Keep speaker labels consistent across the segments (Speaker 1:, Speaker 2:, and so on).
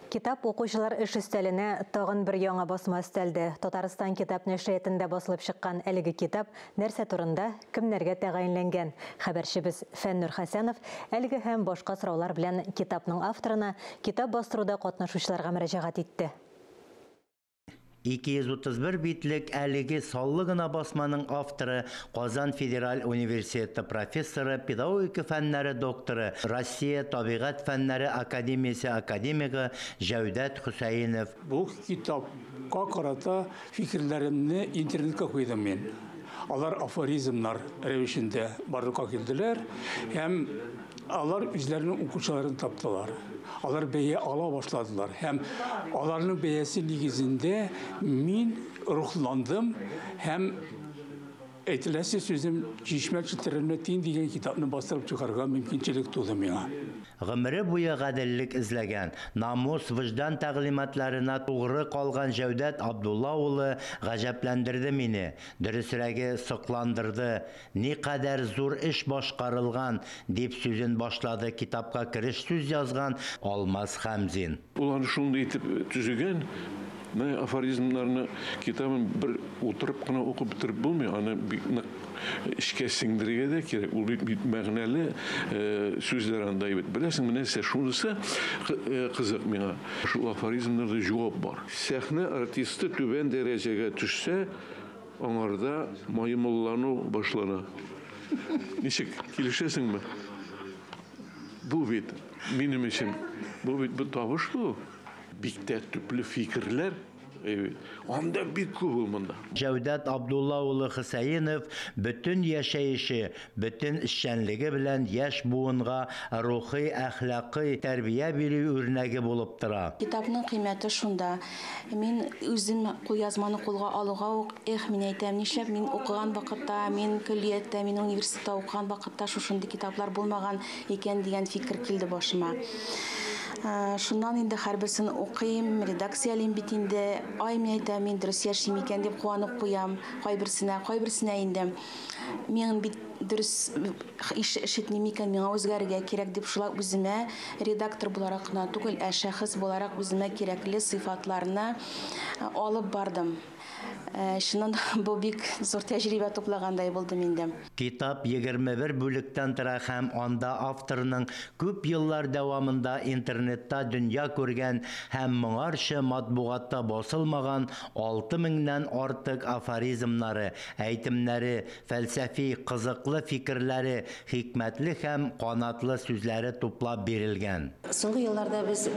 Speaker 1: Китап укучылар эш өстәленә тагын бер яңа басма өстәлде. Татарстан китап нәшриятында басылып чыккан әлеге китап нәрсә турында, кемнәргә тәгаенләнгән? Хәбәрчебез Фәннур Хәсәнов әлеге һәм башка сораулар белән китапның авторына, китап бастыруда катнашучыларга мөрәҗәгать итте.
Speaker 2: 231 битлек әлеге саллы гына басманың авторы Казан федераль университеты профессоры, педагогика фәннәре докторы, Россия табигать фәннәре академиясе академигы Җәүдәт Хөсәенов.
Speaker 3: Бу китапка карата фикерләремне интернетка куйдым мин. Алар афоризмнар рәвешендә барлыкка килделәр һәм алар үзләренең укучыларын таптылар. Алар бәя ала башладылар һәм аларның бәясе нигезендә мин рухландым һәм әйтеләсе сүзем «Чишмә челтәренә тиң» дигән китапны бастырып чыгарырга мөмкинчелек туды миңа.
Speaker 2: Гомере буе гаделлек эзләгән, намус, вөҗдан тәгълиматларына тугры калган Җәүдәт Абдулла улы гаҗәпләндерде мине, дөресрәге сокландырды. Никадәр зур эш башкарылган, дип сүзен башлады китапка кереш сүз язган Алмаз Хәмзин.
Speaker 4: Ул аны шундый итеп төзегән, менә афоризмнарны китабын бер утырып кына укып бетереп булмый, аны бик нык эчкә сеңдерергә дә кирәк. Ул бик бик мәгънәле сүзләр анда бит. Беләсеңме нәрсә, шунысы кызык миңа. Шул афоризмнарда җавап бар. Сәхнә артисты түбән дәрәҗәгә төшсә, аңарда маймыллану башлана. Ничек, килешәсеңме? Бу бит минем өчен, бу бит бу табыш бу. Бик тә төпле фикерләр. Анда бик күп ул монда.
Speaker 2: Җәүдәт Абдулла улы Хөсәенов бөтен яшәеше, бөтен эшчәнлеге белән яшь буынга рухи, әхлакый тәрбия бирү үрнәге булып тора.
Speaker 5: Китапның кыйммәте шунда. Мин үзем кулъязманы кулга алуга ук, эх, мин әйтәм, нишләп мин укыган вакытта, мин көллияттә, мин университетта укыган вакытта шушындый китаплар булмаган икән дигән фикер килде башыма. Шуннан инде һәрберсен укыйм, редакциялим бит инде. Ай, мин әйтәм, мин дөрес яшим икән дип куанып куям кайберсенә, кайберсенә инде. Мин бит дөрес ишетмим икән, миңа үзгәрергә кирәк дип шулай үземә редактор буларак кына түгел, ә шәхес буларак үземә кирәкле сыйфатларны алып бардым. Чыннан да бу бик зур тәҗрибә туплагандай булдым инде.
Speaker 2: Китап 21 бүлектән тора һәм анда авторның күп еллар дәвамында интернетта дөнья күргән һәм моңарчы матбугатта басылмаган 6000-нән артык афоризмнары, әйтемнәре, фәлсәфи, кызыклы фикерләре, хикмәтле һәм канатлы сүзләре туплап бирелгән.
Speaker 6: Соңгы елларда без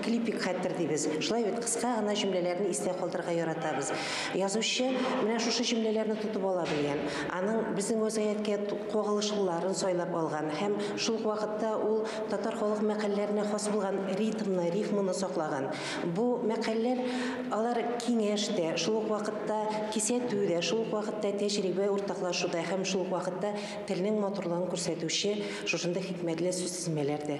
Speaker 6: клипик хәтер дибез. Шулай бит кыска гына җөмләләрне истә калдырырга яратабыз. Язучы менә шушы җөмләләрне тотып ала белгән. Аның безнең вазгыятькә кагылышлыларын сайлап алган һәм шул ук вакытта ул татар халык мәкальләренә хас булган ритмны, рифманы саклаган. Бу мәкальләр алар киңәш тә, шул ук вакытта кисәтү дә, шул ук вакытта тәҗрибә уртаклашу да һәм шул ук вакытта телнең матурлыгын күрсәтүче шушындый хикмәтле сүзтезмәләр дә.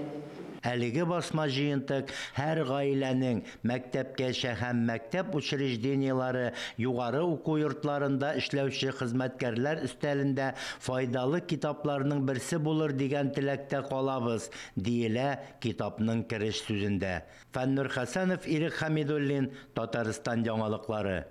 Speaker 2: Әлеге басма җыентык һәр гаиләнең мәктәпкәчә һәм мәктәп учреждениеләре, югары уку йортларында эшләүче хезмәткәрләр өстәлендә файдалы китапларның берсе булыр дигән теләктә калабыз, диелә китапның кереш сүзендә. Фәннур Хәсәнов, Ирек Хәмидуллин, Татарстан яңалыклары.